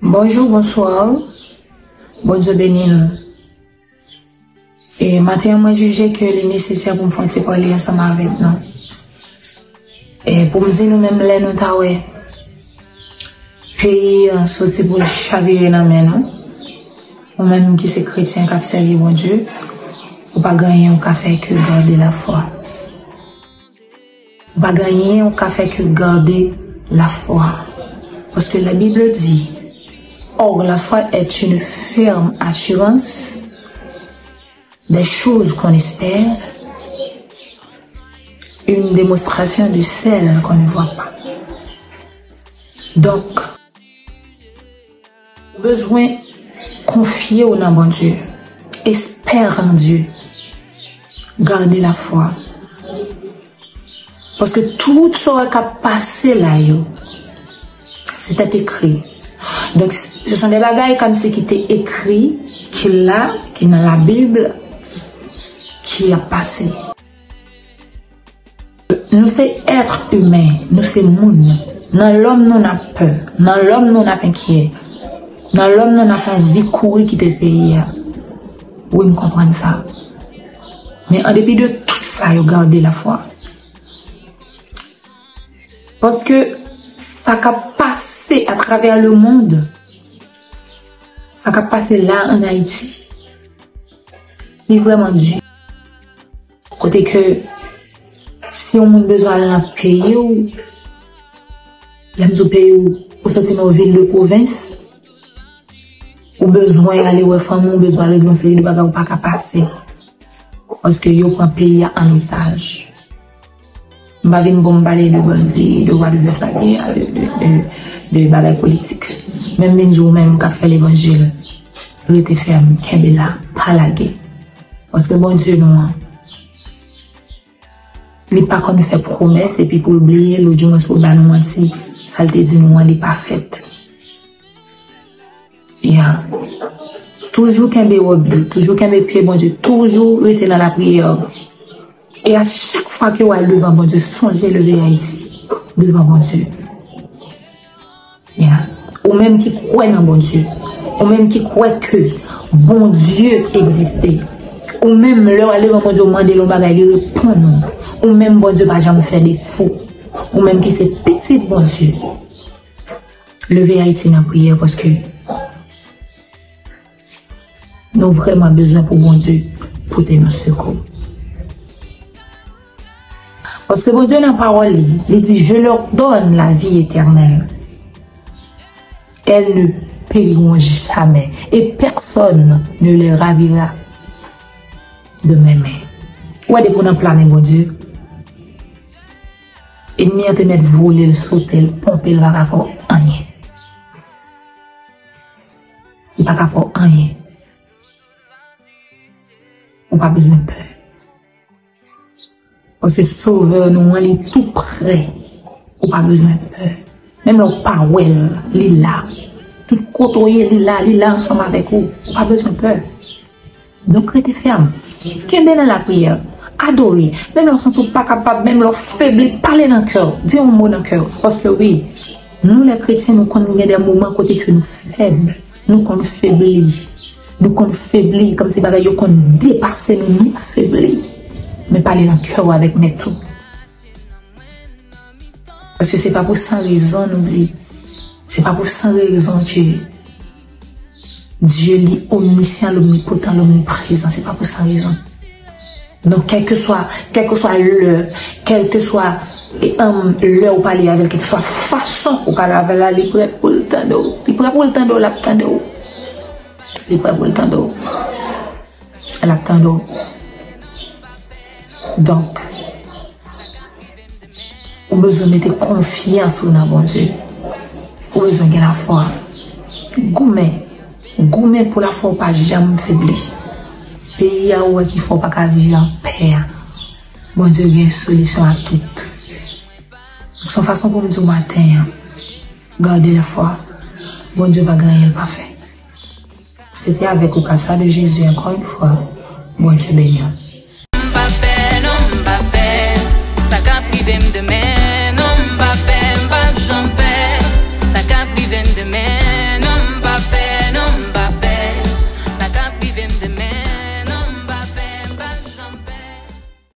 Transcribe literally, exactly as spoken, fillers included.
Bonjou, bonswa. Bondye beni nou. E maten an, mwen jije ke li nesesè pou m fè yon ti pale ansanm avèk nou. E pou m di nou, menm lè nou ta wè peyi an soti pou l chavire nan men nou, ou menm ki se kretyen k ap sèvi Bondye, ou pa gen anyen ou ka fè ke gade lafwa. Ou pa gen anyen ou ka fè ke gade lafwa. Paske la Bible dit, or la foi est une ferme assurance des choses qu'on espère, une démonstration de celles qu'on ne voit pas. Donk, ou bezwen konfye w nan Bondye. Espère en Dieu. Garde la foi. Paske tout sa w wè k ap pase la yo, se tèt ekri. Donk, ce sont des bagay kòmsi ki te ekri, ki la, ki nan la Bib, ki ap pase. Nou se èt imen, nou se moun. Nan lòm nou n ap pè, nan lòm nou n ap enkyè, nan lòm nou n ap anvi kouri kite peyi a. Wi, m konprann sa. Men an depi de tout sa, yo gade lafwa. Paske sa k ap pase atravè le monde, sa k ap pase la an Ayiti, li vrèman di. Kote ke si yon moun bezwen al nan peyi w, lè m di w peyi w, ou soti nan yon vil de pwovens, ou bezwen ale wè fanmi w, ou bezwen al regle yon seri de bagay, ou pa ka pase. Paske yo pran peyi a an otaj. M pa vin pou m pale de bandi, de wa, de Vèsake, de, de, de, de bagay politik. Men m vin di w menm k ap fè levanjil, rete fèm, kenbe la, pa lage. Paske Bondye nou an, li pa konn fè pwomès epi pou l bliye l, oudimwens pou l ba nou manti, sa l te di nou an, li pa fèt. Ya. Toujou kenbe wòb li, toujou kenbe pye Bondye, toujou rete nan lapriyè. E a chak fwa ke w al devan Bondye, sonje leve Ayiti devan Bondye. Ya. Ou menm ki kwè nan Bondye, ou menm ki kwè ke Bondye egziste, ou menm lè w al devan Bondye, w mande l yon bagay, li reponn ou. Ou menm Bondye pa janm fè defo. Ou menm ki se pitit Bondye. Leve Ayiti nan priyè paske nou vrèman bezwen pou Bondye pote nou sekou. Paske Bondye nan pawòl li, li di, je leur donne la vie éternelle. Elle ne périront jamais et personne ne les ravira de mes mains. Ou wè depi w nan pla men Bondye, enmi an te mèt vole l, sote l, ponpe l, pa ka fè w anyen. Li pa ka fè w anyen. Ou pa bezwen pè. Paske Sovè nou an, li tou prè. Ou pa bezwen pè. Menm lè w pa wè l, li la. Tout kote w ye, li la, li la ansanm avèk ou. Ou pa bezwen pè. Donk, rete fèm. Kenbe nan lapriyè. Adore. Menm lè w santi w pa kapab, menm lè w febli, pale nan kè w. Di yon mo nan kè w. Paske wi, nou lè kretyen, nou konn gen de moman kote ke nou fèb. Nou konn febli. Nou konn febli, kòmsi bagay yo konn depase nou, nou febli. Men pale nan kè w avèk Mèt ou. Paske se pa pou san rezon nou di, se pa pou san rezon ke Dye li omnisyan, lomnipotan, lomniprezan, se pa pou san rezon. Donk, kèlkeswa, kèlkeswa lè, kèlkeswa, e, um, lè ou pale avè l, kèlkeswa fason ou pale avè l la, li prè pou l tande w. Li prè pou l tande w, l ap tande w. Li prè pou l tande w. L ap tande w. Donk, ou bezwen mete konfyans ou nan Bondye. Ou bezwen gen lafwa. Goumen. Goumen pou lafwa ou pa janm febli. Peyi a ou wè ki fè ou pa ka viv an pè a. Bondye gen solisyon a tout. Donk, se yon fason pou m di w maten an. Gade lafwa. Bondye pa gen anyen l pa fè. Se te avèk ou ka sa de Jezi ankò yon fwa. Bondye beni w. M pa pè, non, m pa pè. Sa k ap rive m demen, non, m pa pè, m p ap janm pè. Sa k ap rive m demen.